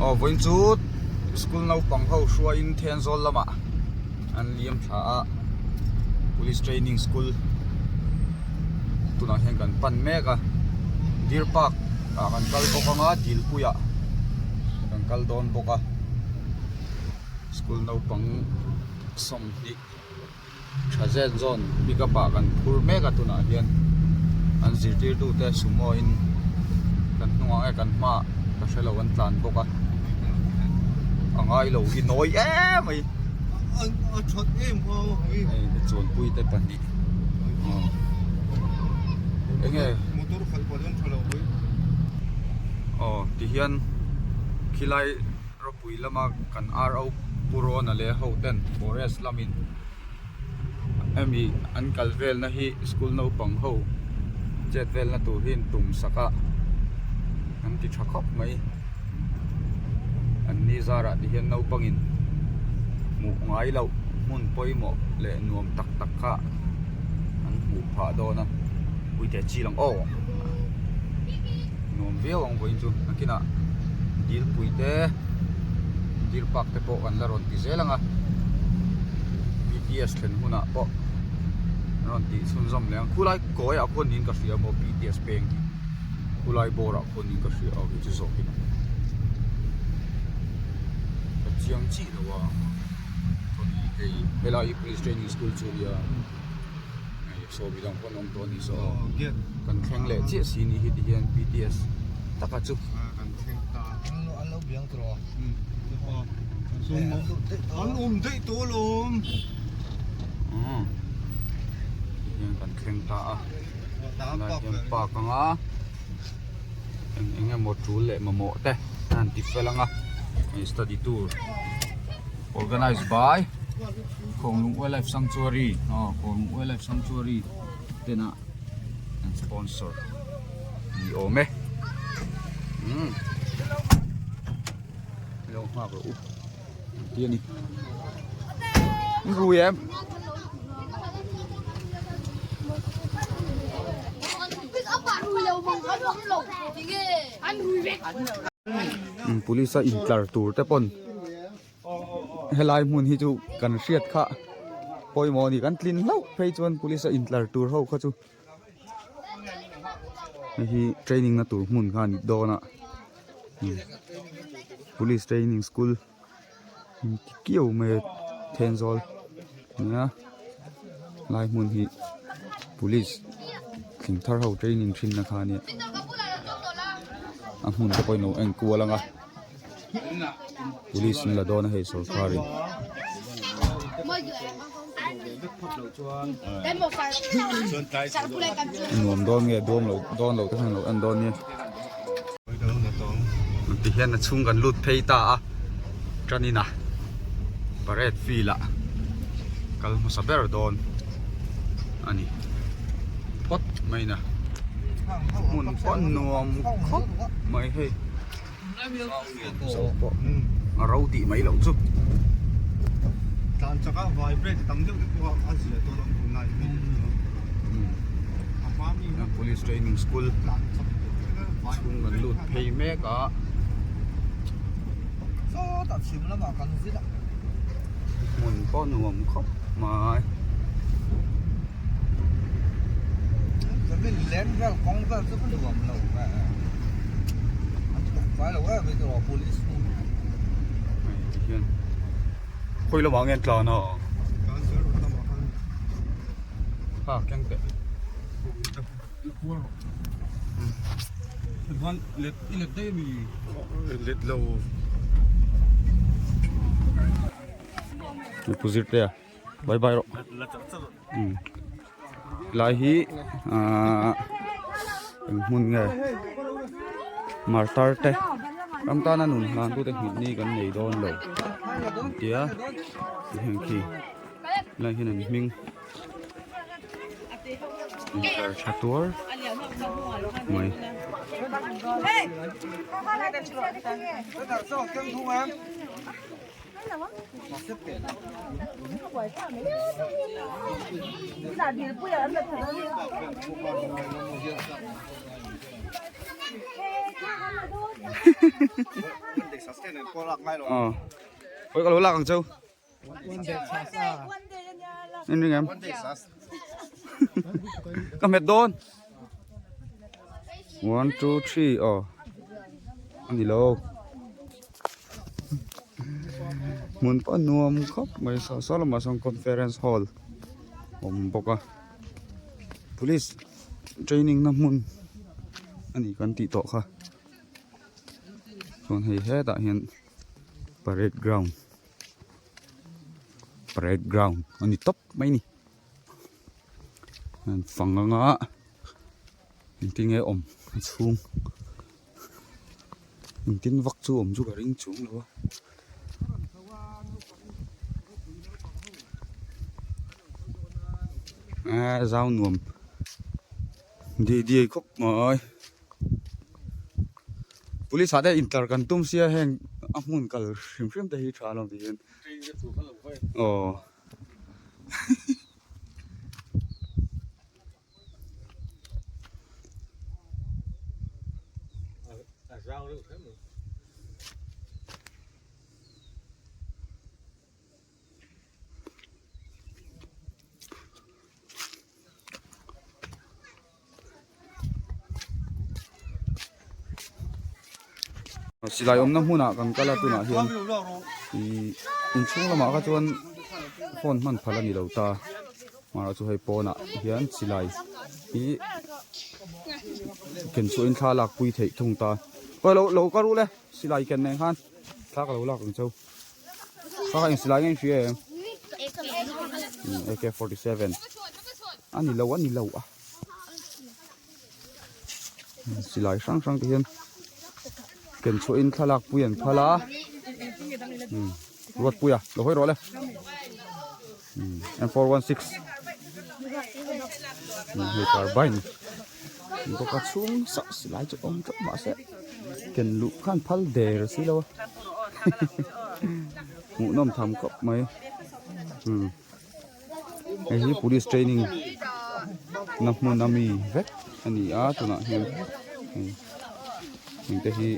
Aw vawiin chu school naupang ho hruaiin Thenzawl lamah an liam thla a police training school tunah hian kan pan mek a deer park ah kan kal bawk ang a dilpuiah kan kal dawn bawk a school naupang 20. Tha zen zawn pick up ah kan phur mek a tunah hian an zirtirtu te sumo in kan hnungah nge kan hmaah ka hre lo an tlan bawk a a ngai lo hi nawi em mai a that em kha hei hei chuanpui te pahnih aw enge motor khalh pah dawn tha lo hei aw tihian khilai Ropui lama kan RO Pu Rawna leh ho ten forest lamin hemi an kal velna hi school naupang ho chet velna tur hi an tum sak a an ti tha khawp mai an ni zarah ti hian naupangin hmuh ngai loh hmun pawimawh leh nuam tak tak kha an hmuh phah dawn a puite chi lang aw. Nuam viau ang vawiin chu nakinah dilpui te deer park te pawh kan la rawn ti zel ang a B_T_S thlen hunah pawh an rawn tih chhunzawm leh ang khulai kawi ah khuan niin ka hria maw B_T_S peng hi khulai bawr ah khuan niin ka hria a kei chu zawk in ka chiang chiah lo a hei helai hi police training school chu a nia. Hei saw mi dang pawh an awm tawh a ni saw aw kan thleng leh chiah si ni hi ti hian B_T_S taka chu kan thleng ta an lo biang tawh a an awm daih tawh alawm umm ti hian kan thleng ta a tunah hian park anga eng eng emaw tul leh mamawh te an han ti fel anga hei study tour organize by Khawnglung Wildlife Sanctuary aw Khawnglung Wildlife Sanctuary tena an sponsor ni awm e umm lo nghak rawh u an ti a ni an rui em. Police a intlar tur te pawn. Helai hmun hi chu kan hriat kha pawimawh a ni kan tlin hlauh phei chuan police a intlar tur ho kha chu hei hi training na tur hmun kha a ni dawn a police training school inti kiau mai a Thenzawl nia lai hmun hi police thing thar ho training thin na kha a nia a hmun te pawh in lo en kual ang a. Police an la dawn a hei sorkar in. Nuam dawn nge dawn lo dawn lo te khan lo en dawn nia. Ti hian a chhung kan lut phei ta a tanin a parade field ah kal hmasa ber dawn a ni phawt mai na hmun pawh nuam khawp mai hei. A ro tih mai loh chu. Tlan chak a vibrate tam deuh te pawh a zia dawn ang tunlai hi. A hma mi Police training school chhung kan lut phei mek a. Sawtah chhim lamah kan zin a. Hmun pawh nuam khawp mai. Zamin leng vel kawng vel chu ka nuam lo ve an tuk fai lo em mai tawh police ho hei ti hian khawi lamah nge an tlan a ha keng teh let i let daih ami let lo pu zir te a bye bye rawh umm lai hi ahh eng hmun nge martar te ram tana nun hlan tute nghilh ni kan nei dawn lo an tia heng khi lai hian an hming intlar tha tuar mai. Aw oi ka lo lak ang cheu. In ring em? Ka hmet dawn. 1 2 3 aw. Ani lo. Hmun pawh nuam khawp mai saw saw lamah sawn conference hall awm bawk a police training na hmun a ni kan tih tawh kha chuan hei hetah hian parade ground parade ground a ni tawp mai a ni fang anga engtin nge awm a chhung. Engtin vak chu awm chu ka ring chung lo a. Eee zau nuam diai diai khawp mai. Police ah te intlar kan tum sia heng a hmun kal hrim hrim te hi tha lo ti hian aw. Silai awmna hmunah kan kal a tunah hian ihh inchhung lamah kha chuan phone hman phal a ni lo ta. Mara chu hei pawnah hian silai hi ken chhuah in thla lak pui theih thung ta aw lo lo ka ruh le silai ken nen khan thla ka lo lak ang cheu kha kha eng silai nge in hria em AK 47 a ni lo a ni lo a silai hrang hrang te hian ken chhuah in thla lak pui an phal a Ruatpuia lo hawi rawh le M416 hei carbine bawk a chhung sak silai chu awm teuh mahse ken luh khan phal der si lo a hmuhnawm tham khawp mai hei hi police training na hmun ami vek a ni a tunah hian hei heng te hi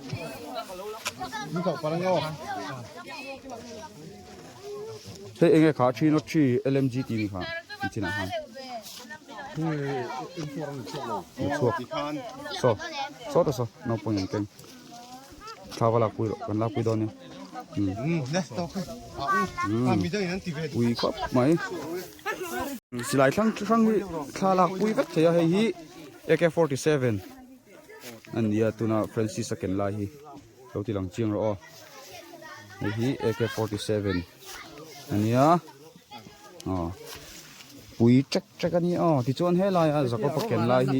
hei eng nge kha three not three lmg tih ni kha an chinah khan chhuak saw saw ta saw naupang in keng. Thla va lakpui rawh kan lakpui dawn nia ui khawp mai silai thlang hrang hi thla lakpui vek thei a hei hi AK47 a ni a tuna Francis a ken lai hi lo ti lang chiang rawh aw hei hi AK47 a nia aw pui ṭek ṭek a ni aw tichuan helaia Jacob a ken lai hi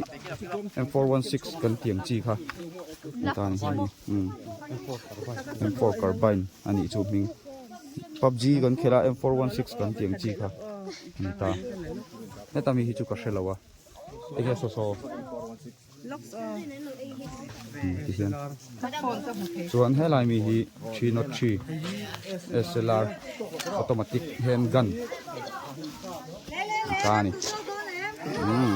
M416 kan tiang chi kha heta ni hian umm M4 carbine a nih chu hming PUBG kan khelh a M416 kan tiang chi kha a ni ta heta mi hi chu ka hrelo a enge saw saw. Tihian chuan helai mi hi 303 SLR automatic hand gun ta a ni umm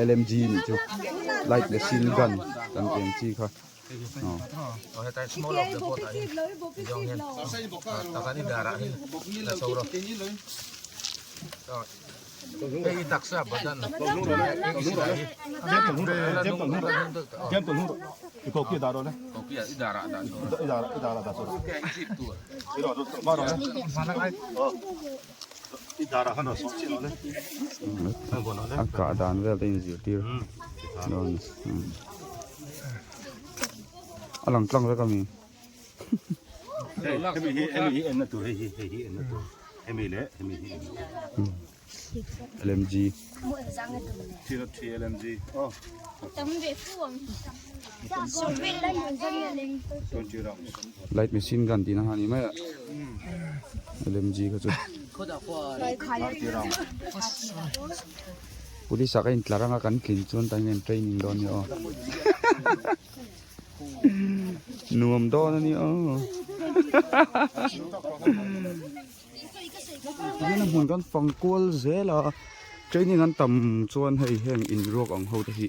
LMG nih chu light machine gun kan tih ang chi kha aw. A kah dan vel te inzirtir dawn a lang tlang vek a mi. LMG Light machine gun tihna kha a ni mai a LMG kha chu Police ah ka intlar anga kan tlin chuan tah hian training dawn a ni aw. Nuam dawn a ni aw. Tihian a hmun kan fang kual zel a training an tam chuan hei heng in ruak ang ho te hi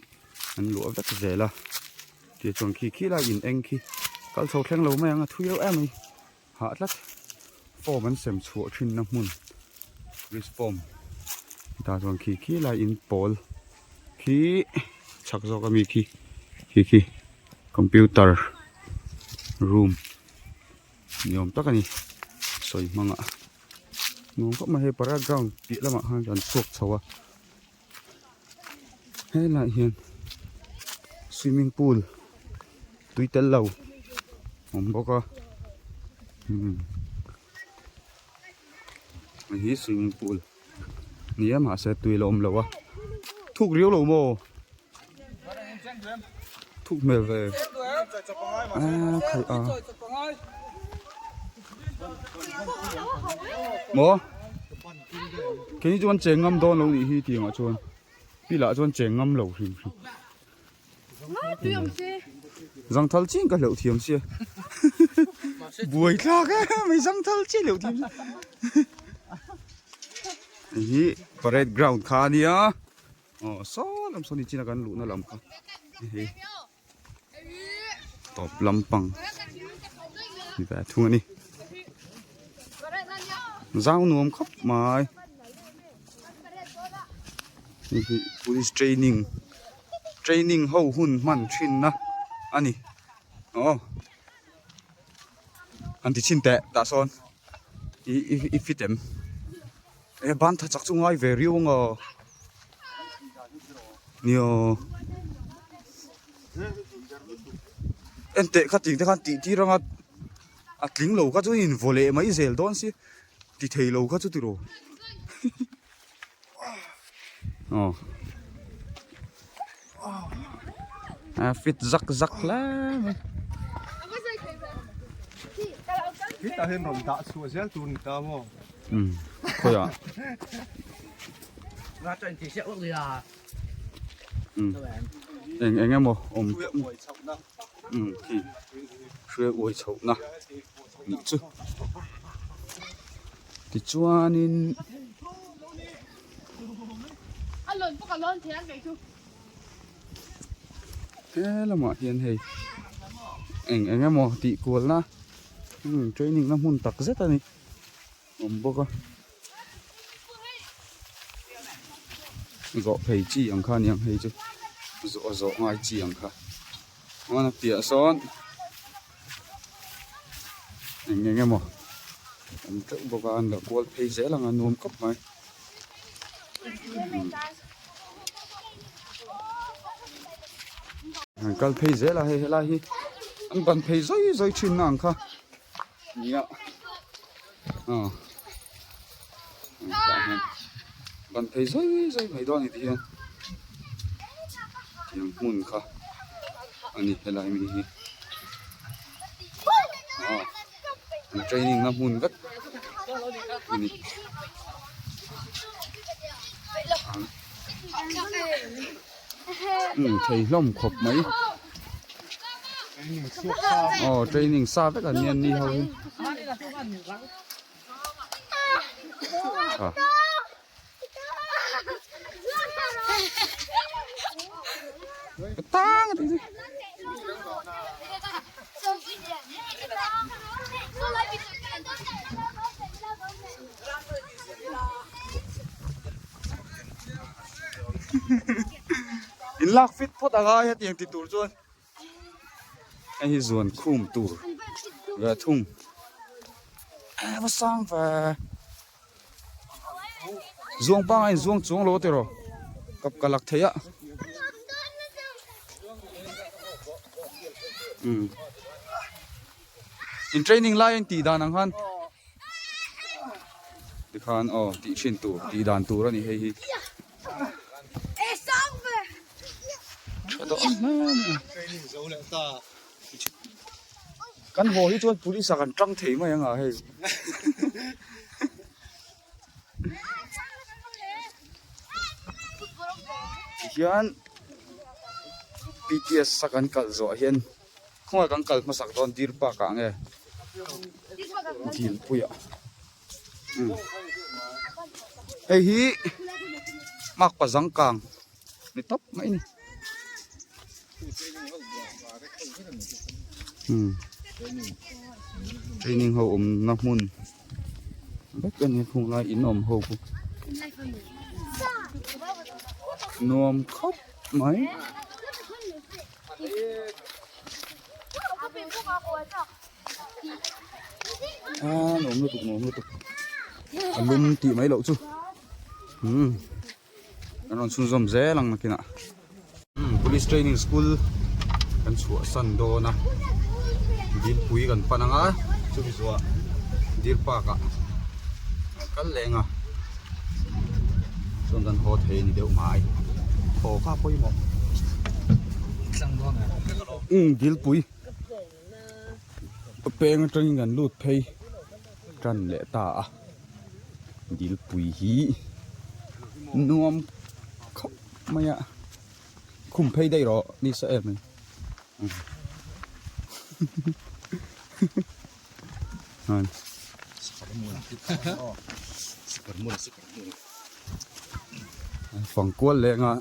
an luah vek zel a. Tih chuan khi khi lai in eng khi kal chho thleng lo mai ang a thui reuh em mai hah tlat form an sem chhuah thin na hmun police form tah chuan khi khi lai in pawl khi chhak zawk ami khi khi khi computer room ni awm tak a ni sawi hmangah nuam khawp mai hei parade ground piah lamah khan kan chhuak chho a. Helaiah hian swimming pool tui tel lo a awm bawk a umm hei hi swimming pool ni a mahse tui la awm lo a thuk riau lo maw thuk hmel ve aaa khalh a maw. Keini chuan cheng ngam dawn lo nih hi tiang ah chuan pilah chuan cheng ngam lo hrim hrim zangthal chiang ka hleuh thiam sia buai thlak e mai zangthal chiang hleuh thiam sia hei hi parade ground kha a nia aw saw lam saw ni chin a kan luhna lam kha hei tawp lampang ni ve thung a ni zau nuam khawp mai hei hi police training training ho hun hman thin na a ni aw an ti chhin teh tah sawn ih i fit em e ban tha chak chu ngai ve riau ang aw. Nia en teh kha ting te khan tih tir anga a tling lo kha chu in vaw leh mai zel dawn si ti thei lo kha chu tiraw aw a fit zak zak hle mai. Hetah hian rawn dah chhuah zel tur ni ta maw? Umm khawiah umm eng eng emaw awm umm khi hruai uai chhoh na nih chu tichuanin he lamah hian hei eng eng emaw tih kual na umm training na hmun tak zet a ni. Awm bawk a zawh phei chi ang kha aniang hei chu zawh a zawh ngai chi ang kha chuan a piah sawn eng eng emaw awm teuh bawk a an lo kual phei zel ang a nuam khawp mai. An kal phei zel a hei helai hi an ban phei zawi zawi thin na ang kha. Nia aw tah hian ban phei zawi zawi mai dawn a ni ti hian tiang hmun kha a ni helai mi hi aw an training na hmun vek a ni. Umm thei hlawm khawp mai aw training sa vek an nia ni ho hi ah. Tang a tih chu. In lak fit phawt a ngai hetiang ti tur chuan hei hi zuan khum tur ve thung ava sang ve zuang pangai in zuang chuang lo tiraw kap ka lak thei a umm in training lai an tih dan ang khan. Tikhan aw tih thin tur tih dan tur a ni hei hi. Tha dawh ang hle mai a. Kan haw hi chuan police ah kan tang thei mai ang a hei. Tihian P_T_S a kan kal zawh hian. Khawngaih kan kal hmasak dawn deer park ah nge dilpui ah hei hi makpa zangkang ni tawp mai a ni. Umm training ho awmna hmun vek a ni khung lai in awm ho khu nuam khawp mai. A nuam lutuk nuam lutuk a lum tih mai loh chu umm kan rawn chhunzawm zel ang nakinah umm police training school kan chhuah san dawn a dilpui kan pan ang a chumi zuah deer park ah kan kal leng a chuan kan haw thei a ni deuh mai haw kha pawimawh umm dilpui. Peng atangin kan lut phei tan leh ta a dilpui hi nuam khawp mai a khum phei daih rawh nisa em mai fangkual leh anga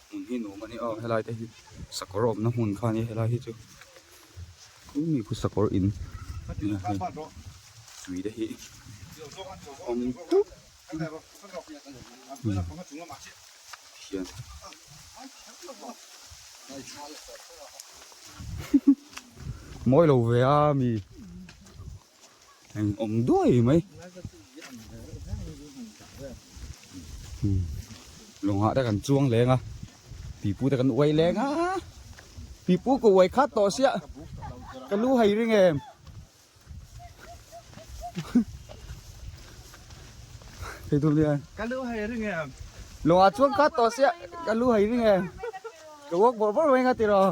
hmun hi nuam a ni aw helai te hi sakawr awmna hmun kha a ni helai hi chu. Mi khu sakawr in tui te hi awm tup hian mawi lo ve a mi eng awm duai mai lawngah te kan chuang leng a pipu te kan uai leng a pipu ka uai khat tawh sia ka lu hai ring em thei tur nia ka lu hai ring em lawngah chuang khat tawh sia ka lu hai ring em ka walk bawrh bawrh mai nga tiraw.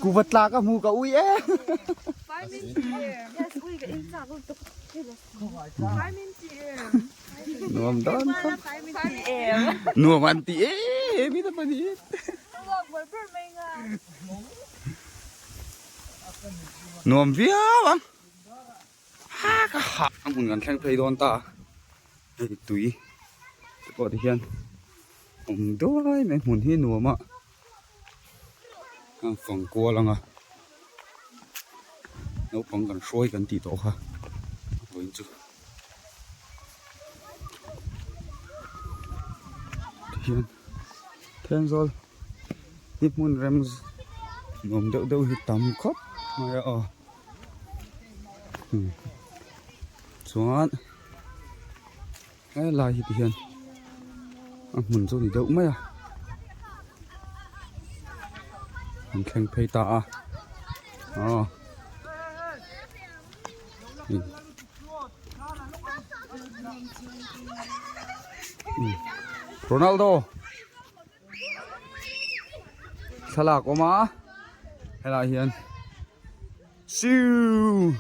Kuva tla ka hmu ka ui e. Nuam dawn khawp. Nuam an ti e mi ta pani. Nuam viau ang. Ha ka hah a hmun kan thleng phei dawn ta hei tui te pawh ti hian awm duai mai hmun hi nuam a a fang kual ang a naupang kan hruai kan tih tawh kha vawiin chu tihian Thenzawl hi hmun rem nuam deuh deuh hi tam khawp mai a aw. Chuan helai hi ti hian a hmun chu a ni deuh mai a an thleng phei ta a aw Ronaldo thlalak awm a helai hian. Siu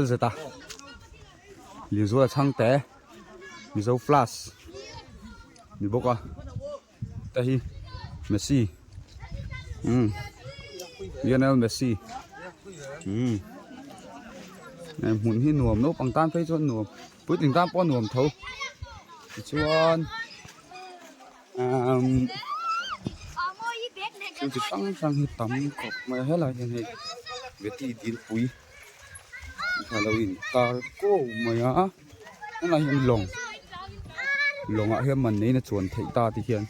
LZ a Lianzuala chhangte Mizo flash ni bawk a te hi Messi umm Lionel Messi umm hmun hi nuam naupang tan phei chuan nuam puitling tan pawh a nuam tho tichuan. Umm thil chi hrang hrang hi tam khawp mai a helai hian hei beti dilpui a lo in tar kuau mai a helai hian lawng lawngah hian man neiin a chuan theih ta ti hian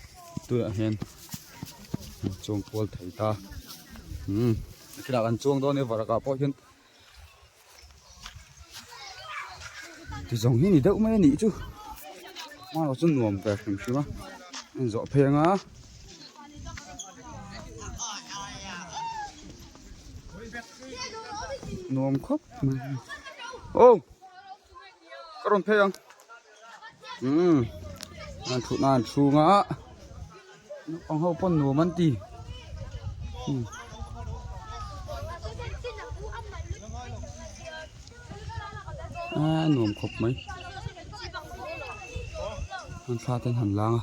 tunah hian a chuang kual thei ta umm thil ah kan chuang dawn a varak ah pawh hian. Ti zawng hi ni deuh mai a nih chu hmanraw chu nuam ve hrim hrim a en zawh phei anga nuam khawp mai aw ka rawn phei ang umm an thutna an chhung a naupang ho pawn nuam an ti umm a nuam khawp mai an thla ten han lang a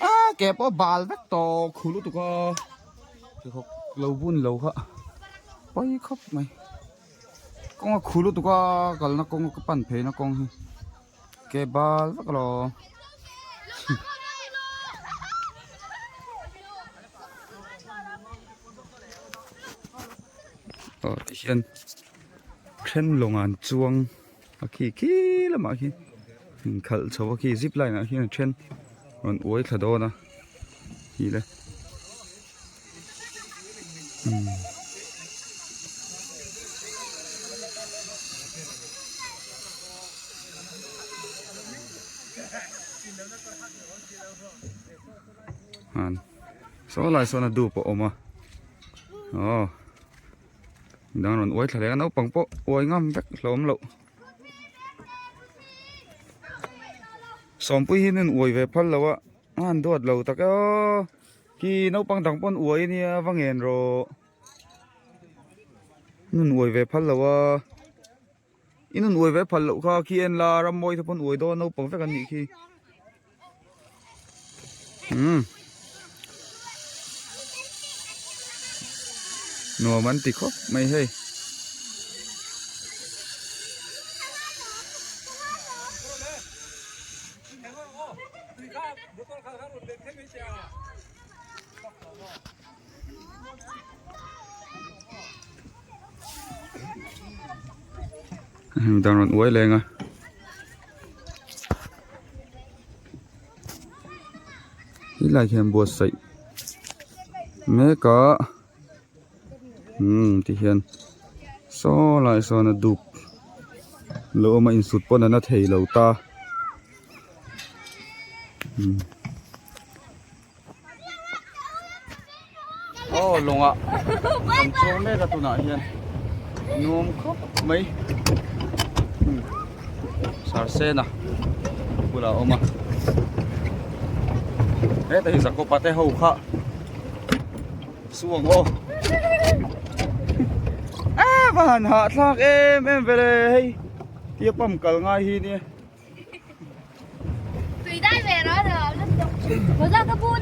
a ke pawh bal vek tawh khu lutuk a pheikhawk lo bun lo kha pawi khawp mai kawng a khu lutuk a kalna kawng ka pan phei na kawng hi. Ke bal vak lo. Aw tihian then lawng ah an chuang a khi khi lamah khi inkhalh chho a khi zip line ah hian a then rawn uai thla dawn a khi le umm. Saw lai sawn a dup a awm a aw midang rawn uai thla leh a naupang pawh uai ngam vek hlawm loh sawmpui hi an uai ve phal lo a a han duat lo tak e aw khi naupang dang pawh an uai ania va ngen rawh an rawn uai ve phal lo a. In rawn uai ve phal loh kha khi en la rammawi te pawn uai dawn naupang vek an nih khi umm nuam an ti khawp mai hei. Midang rawn uai leng a helai hian buatsaih mek a umm tihian saw lai sawn a dup lo awm a insut pawn a na thei lo ta umm. Aw lawngah kan chuang mek a tunah hian nuam khawp mai sarsena bulah a awm a heta hi zakopa te ho kha suang aw a va han hahthlak em em ve le hei tia pump kal ngai hi nia.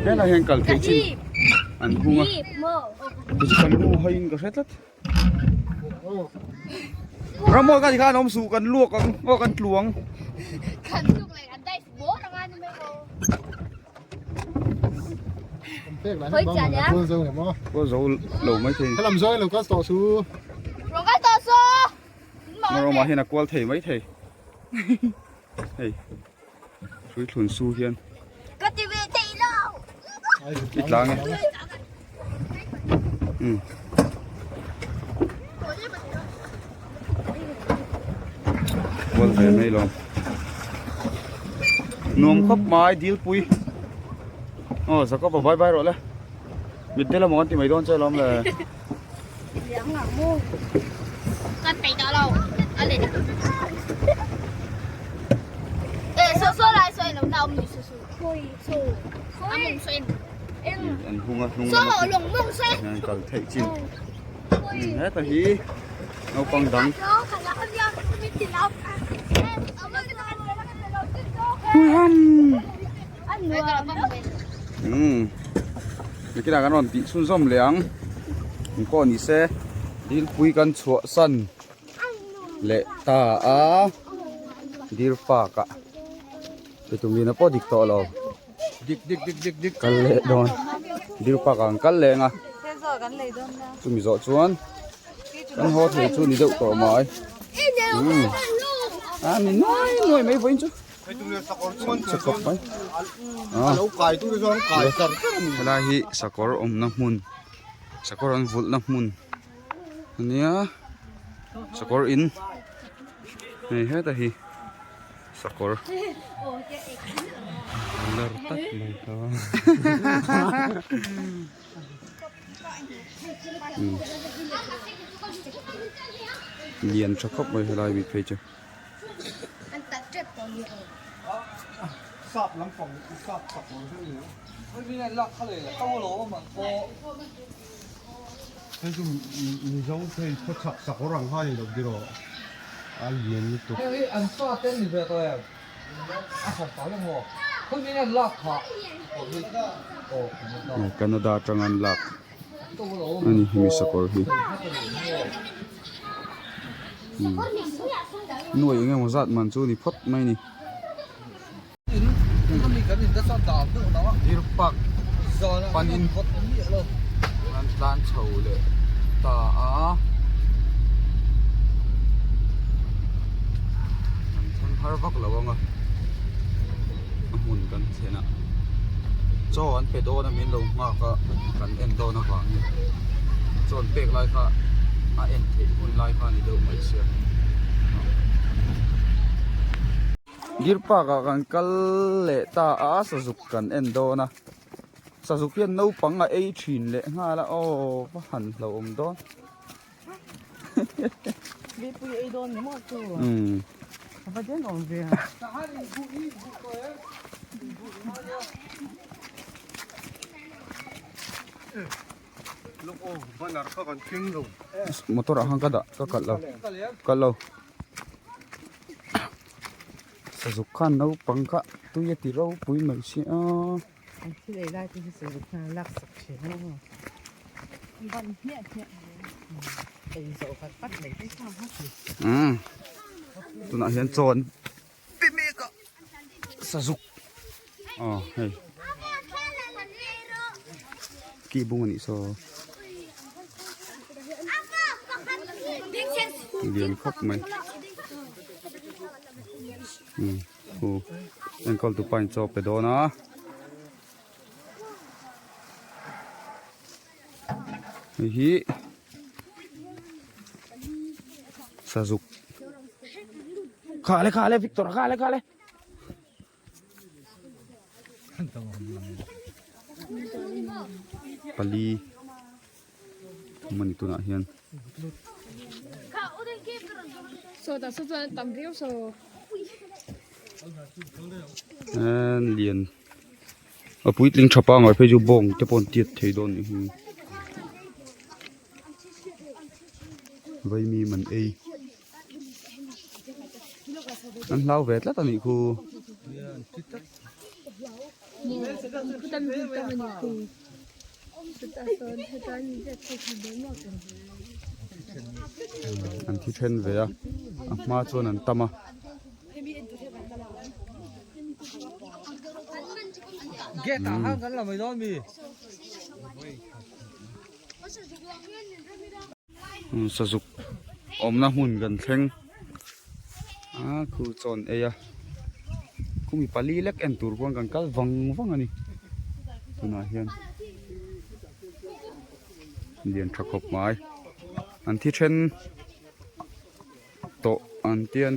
Helai hian kal theih chin an hung a tichu kan lu haiin ka hre tlat rammawi ka tikhan awm suh kan luak ang aw kan tlu ang. Kual zo lo mai thei. Rawma hian a kual thei mai thei. Hei hrui thlun su hian Ka ti ve thei lo. I tlang e. Um. Kual ve mai lo. Nuam khawp mai dilpui. Aw Jacob a bye bye rawh le. Mit te lamah kan ti mai dawn che lawm le. An hung a hnung lama khi hian kal theih chin heta hi naupang dang umm nikinah kan rawn tih chhunzawm leh ang engpawh ni se dilpui kan chhuah san leh ta a deer park ah titumlina pawh dik tawh lo kal leh dawn deer park ah an kal leng a chumi zawh chuan kan haw thei chu ni deuh tawh mai umm a ni nuai nuai mai vawiin chu. Helai hi sakawr awmna hmun sakawr an vulhna hmun a nia sakawr in hei heta hi sakawr lian tha khawp mai helai bik phei chu. Canada atanga an lak a ni hemi sakawr hi. Nuai eng emaw zat man chu ni phawt mai a ni. Deer park panin an tlan chho leh ta a. Har vak lo ang a, a hmun kan thlen a, chaw an pe dawn a min lo nghak a, kan en dawn avangin chaw an pek lai kha a en theih hun lai kha a ni deuh mai sia. Deer park ah kan kal leh ta a, sazuk kan en dawn a, sazuk hian naupang a ei thin leh nghal a, aw va han hlauhawm dawn. Mipui ei dawn ni maw chu? A va den awm ve a. Motor ah khan ka dah ka kalh lo kalh lo sazuk khan naupang kha tui a ti ropui mai si a. An thil ei lai te hi sazuk khan an lak sak thin a maw? Ban hmiah hmiah ei zawh vat vat mai te kha a ti. Umm tunah hian chaw an pe mek a sazuk aw hei kih bung a nih saw lian khawp mai umm. Khu enkawl tu pa in chaw pe dawn a. Hei hi sazuk kha le kha le Victor kha le kha le pali mani tunah hian. Lian a puitling tha pangai phei chu bawng te pawh an tiat thei dawn nih hi vaimim an ei an hlau ve tlat a nih khu. An thi then ve a a hma chuan an tam a. Sazuk awmna hmun kan thleng a khu chaw an ei a khumi pali lek en tur khuan kan kal vang vang a ni tunah hian lian tha khawp mai an thi then tawh an tia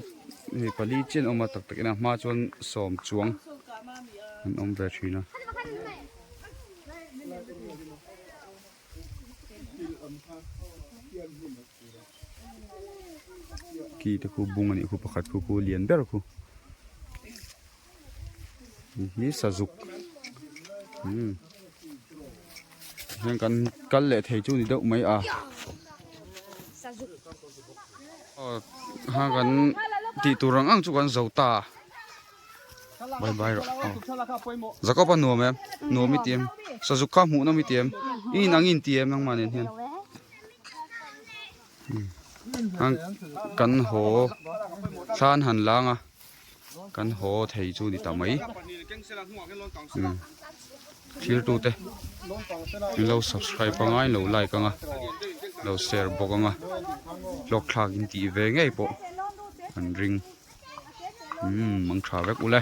hei pali chiah an awm a tak tak in a hma chuan sawm chuang an awm ve thin a. Ki te khu bung anih khu pakhat khu khu lian ber khu hei hi sazuk umm hian kan kal leh thei chu ni deuh mai a aw ha kan tih tur ang ang chu kan zo ta. Bye bye rawh aw Jacob a nuam em nuam i ti em sazuk kha hmuh nawm i ti em i in ang in ti em nangmah nen hian kan haw thlan han lang a kan haw thei chu ni ta mai thlir tu te min lo subscribe anga in lo like anga lo share bawk anga hlawk thlak in tih ve ngei pawh an ring. Umm mang tha vek ule.